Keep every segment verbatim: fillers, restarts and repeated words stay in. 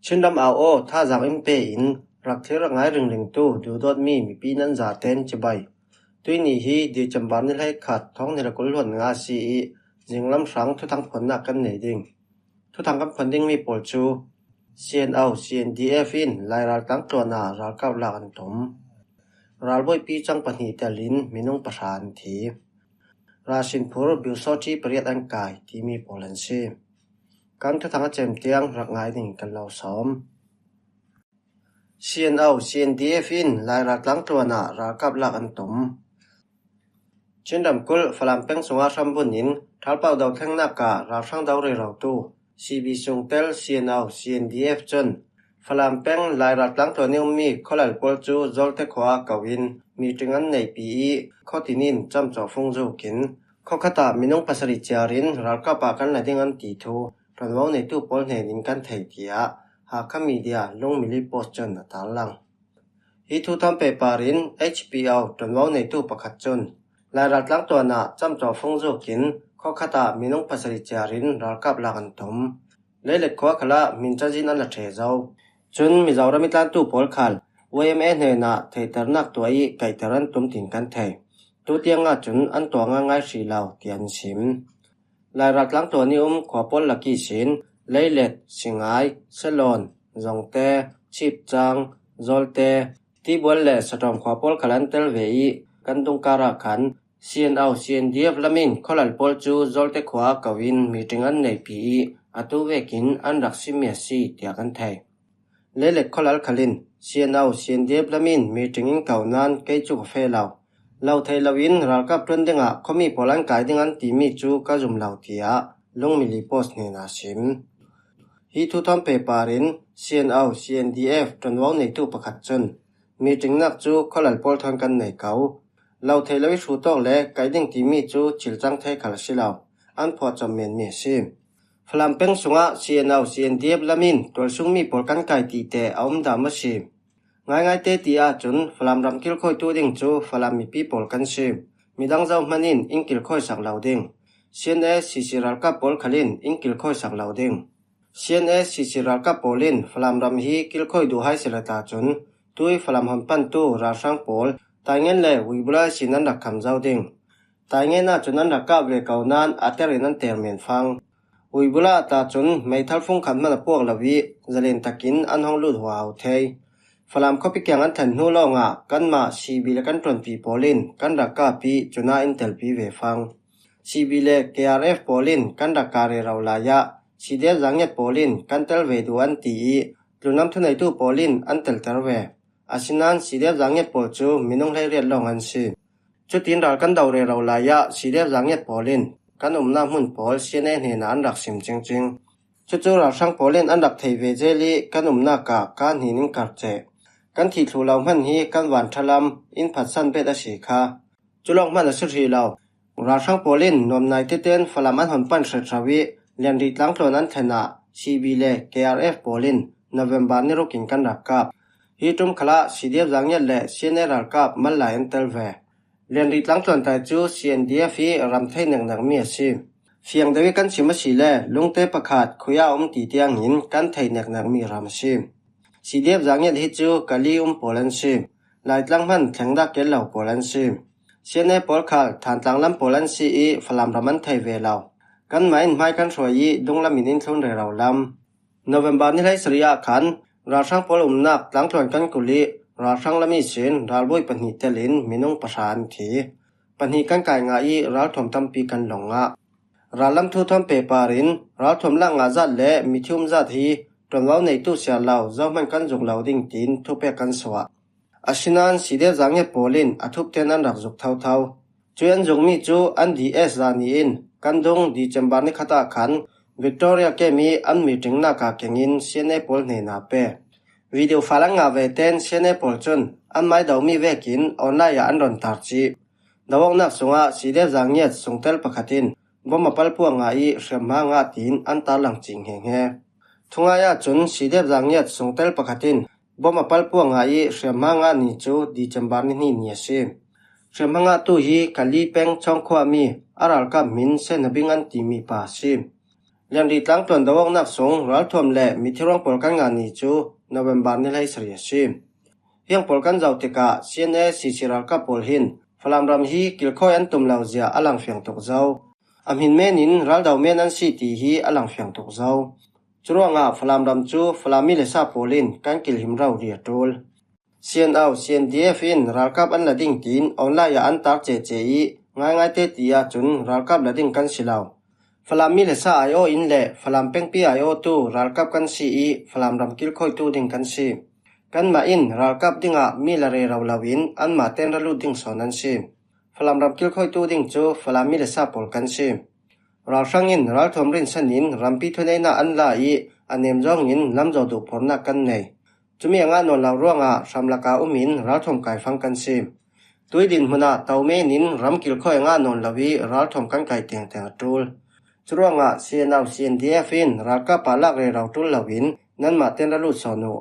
Chin ram au aw, thazaang in pe in, rak thlir rak ngai ringringtu duhdawtmi mipi nan zaten cibai. Tuini hi December ni hleikhat, thawng hnih le kul hluan nga si i, zinglam hrang thuthang phuannak kan nei ding. Thuthang kan phuan dingmi pawl cu C N O, C N D F in Lairal tlangtluan ah ralkap lak an tum. Ralbawipi cang pahnih telin minung pahra an thi. Ralsinphur biusawṭhi pariat an kai timi pawl an si. Kan thuthang a cem tiang rak ngai ding kan lo sawm. C N O, C N D F in Lairal tlangtluan ah ralkap lak an tum. Chin ramkulh Falam peng sungah hrambun in ṭhalpau do thlengnak ah ralhrang do rerotu C B sungtel C N O, C N D F cun Falam peng Lairal tlangtluan i ummi khualal pawl cu Zawlte khua ah ko in meeting an neihpi i, khuatin in camcawh fung zukin khuakhat ah minung pasarih ciar in ralkap ah kan la ding an ti thu ṭuanvo neitu pawl hnen in kan thei, tiah Hakha Media Lungmili Post cun a tarlang. Hi thu thawn pehpar in H P O ṭuanvo neitu pakhat cun Lairal tlangtluan ah camcawh fung zukin khuakhat ah minung pasarih ciar in ralkap lak an tum. Leilet khua khal ah min cazin an la ṭhe zo. Cun Mizoram i tlantu pawl khal Y M A hnenah theihternak tuah i kaihter an tum tin kan thei. Tutiang ah cun an tuah ngaingai hrih lo, tiah an sim. Lairal tlangtluan i um khua pawl lak ihsin Leilet, Singai, Selawn, Zongte, Chipcang, Zawlte, Tibual le Saṭawm khua pawl khal an tel ve i, kan dungkar ah khan C N O, C N D F lam in khualal pawl cu Zawlte khua ah ko in meeting an neihpi i, atu vekin an rak simmi a si, tiah kan thei. Leilet khualal khal in C N O, C N D F lam in meeting in ko nain kei cu ka feh lo. Lo thei loin ralkap ṭuan dingah khuami pawl an kai ding an timi cu ka zum lo, tiah Lungmili Post hnenah a sim. Hi thu thawn pehpar in C N O, C N D F ṭuanvo neitu pakhat cun meeting nak cu khualal pawl thawn kan nei ko. Lo thei lo i hruh tawk le kai ding timi cu thil cang thei khal a si lo. An phuah com menmi a si. Falam peng sungah C N O, C N D F lam in tualsungmi pawl kan kai tih te a um dah maw si? Ngaingai te ti ahcun Falam ram kilkhawitu ding cu Falam mipi pawl kan si. Midang zohman in in kilkhawi sak lo ding. C N A, C C ralkap pawl khal in in kilkhawi sak lo ding. C N A, C C ralkap pawl in Falam ram hi kilkhawi duh hai si le ta cun, tui Falam hon pantu ralhrang pawl Taingen le Uibula sin an rak kham zo ding. Taingen ahcun an rak kap ve ko nain a ter in an ter men fang. Uibula ah ta cun meithal fung khat hmanh a puak lo i, zalen takin an hong lut huaho thei. Falam khuapi kiang an thlen hnu lawngah kanmah C B le kan ṭuanpi pawl in kan rak kap i, cun ah in telpi ve fang. C B le K R F pawl in kan rak kap rero lai ah, C D F Zangiat pawl in kan tel ve duh an ti i, tlunlam thuneitu pawl in an telter ve. Asinain C D F Zangiat pawl cu minung hleiriat lawng an si. Cutin ral kan do rero lai ah, C D F Zangiat pawl in kan umnak hmun pawl C N A hnenah an rak sim cingcing. Cucu ralhrang pawl in an rak thei ve zel i, kan umnak ah kan hnin in kar ceh. Kan thih thluh lo hmanh hi kan vanṭha lam in phatsan bet a si kha. Cu lawng hmanh a si hrih lo. Ralhrang pawl in nuam nai tete in Falam an hon pan hret hro i, Lianri tlangtluan an thlen ah C B le K R F pawl in November ni ruk in kan rak kap. Hi ṭum khal ah C D F Zangiat le C N A ralkap mal lai an tel ve. Lianri tlangtluan tai cu C N D F hi ram thei neknekmi a si. Fiang deuh i kan chim a si le, lungte pakhat khui ah a um ti tiangin kan thei neknekmi ram a si. C D F Zangiat hi cu Kali um pawl an si. Laitlang hmanh thlengdah kel lo pawl an si. C N A pawl khal Thantlang lam pawl an si i Falam ram an thei ve lo. Kanmah in hmai kan hruai i dunglam in in thlun rero lam. November ni hleisarih ah khan ralhrang pawl umnak tlangtluan kan kulh i ralhrang lam ihsin ralbawi pahnih telin minung pahra an thi. Pahnih kan kai ngah i ralthuam tampi kan lawng ngah. Rallam thu thawn pehpar in ralthuam lak ngah zat le mithium zat hi ṭuanvo neitu siar lo zohman kan zuk lo ding tiin thupek kan suah. Asinain C D F Zangiat pawl in a thupten an rak zuk thotho. Cui an zukmi cu an D S zani in kan dung December ni khat ah khan Victoria Camp i an meeting nak ah kengin C N A pawl hnenah pe. Video file an ngah ve ten C N A pawl cun an maidomi vekin online ah an ron tar cih. Do awknak sungah C D F Zangiat sungtel pakhat in bom a palpuak ngah i hriamhma ngah tiin an tarlang cing henge. Thungai ahcun C D F Zangiat sungtel pakhat in bom a palpuak ngah i hriamhma ngah ni cu December ni hnih ni a si. Hriamhma ngahtu hi Kali peng Chawng khuami a ralkap hmin Senhabing an timi pa a si. Lianri tlang tuan do awknak sung ralthuam le mithiruang pawl kan ngah ni cu November ni hleisarih a si. Hiang pawl kan zoh tikah C N A C C ralkap pawl hin Falam ram hi kilkhawi an tum lo zia a langfiang tuk zo. A hmin men in raldo men an si ti hi a langfiang tuk zo. Curuangah Falam ram cu Falam mi le sa pawl in kan kilhim rori a ṭul. C N O, C N D F in ralkap an la ding tiin online ah an tar cece i ngaingai te ti ahcun ralkap la ding kan si lo. Falam mi le sa aiawh in le Falam pengpi aiawhtu ralkap kan si i Falam ram kilkhawitu ding kan si. Kanmah in ralkap dingah mi la rero loin anmah ten ra lut ding sawn an si. Falam ram kilkhawitu ding cu Falam mi le sa pawl kan si. Ralhrang in ralthuam rinsan in rampi thuneihnak an la i a nemzawng in lamzaw duh phornak kan nei. Cumi a ngah nawn lo ruangah hramlaka um in ralthuam kaifang kan si. Tui dinhmun ah to men in ram kilkhawi a ngah nawn lo i ralthuam kan kai tengteng a ṭul. Curuangah C N O, C N D F in ralkap ah lak rero ṭul loin nanmah ten ra lut sawn uh.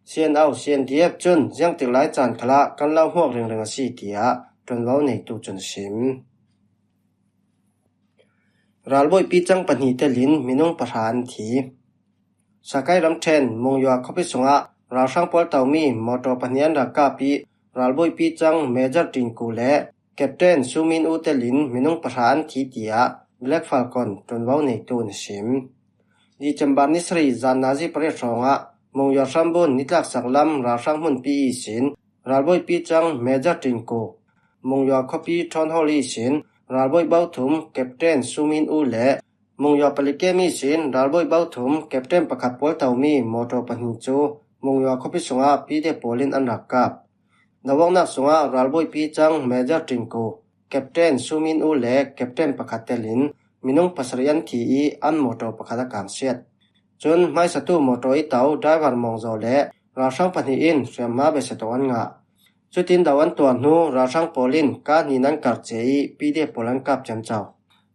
C N O, C N D F cun ziangtik lai caan khalah kan lo hmuak ringring a si, tiah ṭuanvo neitu cun a sim. Ralbawipi cang pahnih telin minung pahra an thi. Sakai ramṭhen Mungyua khuapi sungah ralhrang pawl tomi motor pahnih an rak kap i ralbawipi cang Major Ṭin Ku le Captain Su Min U telin minung pahra an thi, tiah Black Falcon ṭuanvo neitu in a sim. December ni sarih zan nazi pariat hrawngah Mungyua hrambun nitlaksak lam ralhrang hmunpi ihsin ralbawipi cang Major Ṭin Ku, Mungyua khuapi Town Hall ihsin ralbawi bothum Captain Su Min U le Mungyua palikem ihsin ralbawi bothum Captain pakhat pawl tomi motor pahnih cu Mungyua khuapi sungah P D F pawl in an rak kap. Doawknak sungah ralbawipi cang Major Ṭin Ku, Captain Su Min U le Captain pakhat telin minung pasarih an thi i an motor pakhat a kangsiat. Cun hmaisatu motor i to driver Mawngzaw le ralhrang pahnih in hriamhma beiseto an ngah. Cutin do an tuah hnu ralhrang pawl in kaa hnih nan karh cia i P D F pawl an kap ciamco.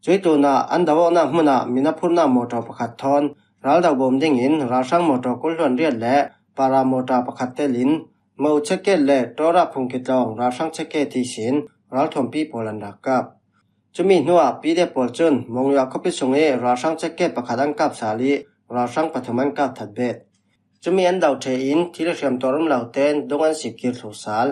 Cuih tunah an do awknak hmun ah min a phurhnak motor pakhat thawn raldo bawm dingin ralhrang motor kul hluan riat le para motor pakhat telin Mo checkgate le Tora phungki tlawng ralhrang checkgate ihsin ralthuampi pawl an rak kap. Cumi hnuah P D F pawl cun Mongya khuapi sung i ralhrang checkgate pakhat an kap sal i ralhrang pathum an kap that bet. Cumi an do ṭheh in thil hriamtuar um lo tein dung an sik kir thlu sal.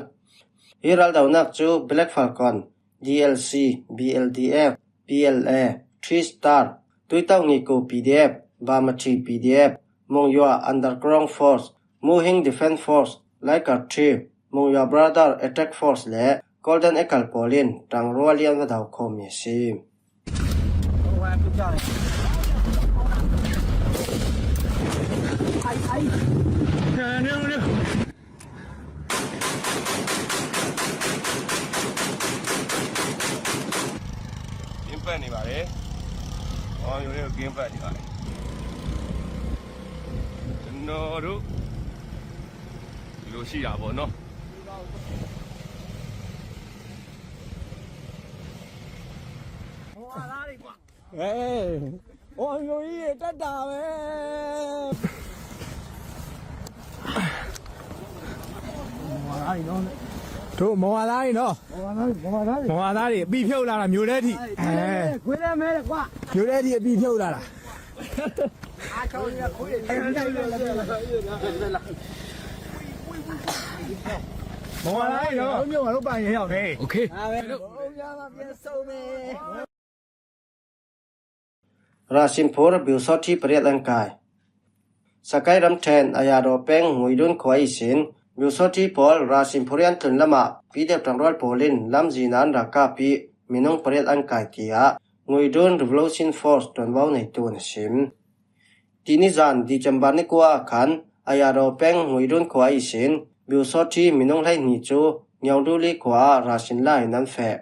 Hi raldonak cu Black Falcon, D L C, B L D F, P L A, Three Star, Tuitau Ngiku P D F, Bamathi P D F, Mongya Underground Force, Muhing Defense Force, Laikar Three, Mongya Brother Attack Force le Golden Eagle pawl in ṭangrual i an va do khawhmi a si. Game plan နေပါတယ်။ အောင်ရုံနဲ့ game plan နေပါတယ်။ ကျွန်တော်တို့ဒီလိုရှိတာပေါ့နော်။ အဲ။ အော်ယိုကြီးတက်တာပဲ။ တို့မော်ဝါသားတွေနော်။ မော်ဝါသားတွေ၊ မော်ဝါသားတွေ၊ မော်ဝါသားတွေအပြီးဖြုတ်လာတာမျိုးတည်းထိ။ အဲ။ ခွေးလည်းမဲတယ်ကွာ။ မျိုးတည်းထိအပြီးဖြုတ်လာတာ။ အားကောင်းရခွေး။ မော်ဝါသားတွေနော်။ မျိုးမတို့ပိုင်ရအောင်။ โอเค။ အားပဲ။ ဘုံရမှာပြန်ဆုံးမယ်။ Rasinphur Byusawṭhi pariat an kai. Sakai ramṭhen Ayadaw peng Nguidun khua ihsin Byusawṭhi pawl Rasinphur i an tlun lamah P D F ṭangrual pawl in lamzin ah an rak kap i minung pariat an kai, tiah Nguidun Revolution Force ṭuanvo neitu in a sim. Tini zan December ni kua ah khan Ayadaw peng Nguidun khua ihsin Byusawṭhi minung hleihnih cu Ngiauduli khua ah rasin la in an feh.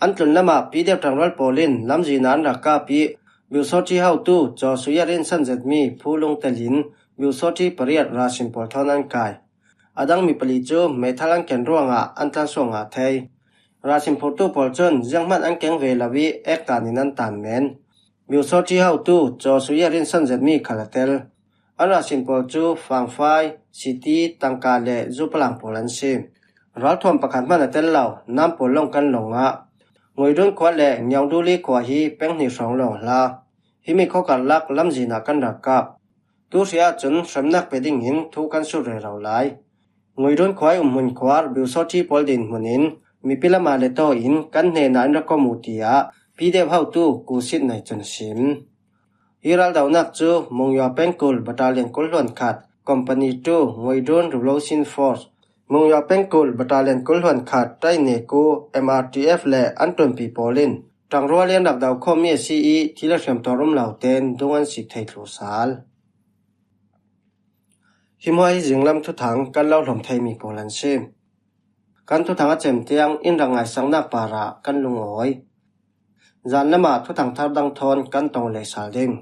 An tlun lamah P D F ṭangrual pawl in lamzin ah an rak kap i Byusawṭhi hotu Caw Sui Yat in san zetmi Phu Lung telin Byusawṭhi pariat rasin pawl thawn an kai. A dang mi pali cu meithal an ken ruangah an tlansuak ngah thei. Rasin phurtu pawl cun zianghmanh an keng ve lo i ektan in an tan men. Byusawṭhi hotu Caw Sui Yat in san zetmi khal a tel. An rasin pawl cu fangfai, siti, tangka le zupalang pawl an si. Ralthuam pakhat hmanh a tel lo, nam pawl lawng kan lawng ngah. Nguidun khua le Ngiauduli khua hi peng hnih hrawng lawng a hla. Himi khawkarlak lamzinah kan rak kap. Tu hriah cun hremnak pe dingin thu kan sut rero lai. Nguidun khuai umhmun khuar Biusawṭhi pawl dinhmun in mipi lama le taw in kan hnenah in ra kom uh, tiah P D F hotu Kusit Naicun sim. Hi raldonak cu Mungyaw pengkul Battalion kul hluan khat, Company two, Nguidun Revolution Force, Mungyaw pengkul Battalion kul hluan khat, Taine ku M R T F le an ṭuanpi pawl in ṭangrual in rak do khawhmi a si i, thil a hriamtuar um lo tein dung an sik thei thlu sal. Hi hmuah hi zinglam thuthang kan lo hlawm theimi pawl an si. Kan thuthang a cem tiang in rak ngaisaknak parah kan lungawi. Zan lamah thuthang thar dang thawn kan tong leh sal ding.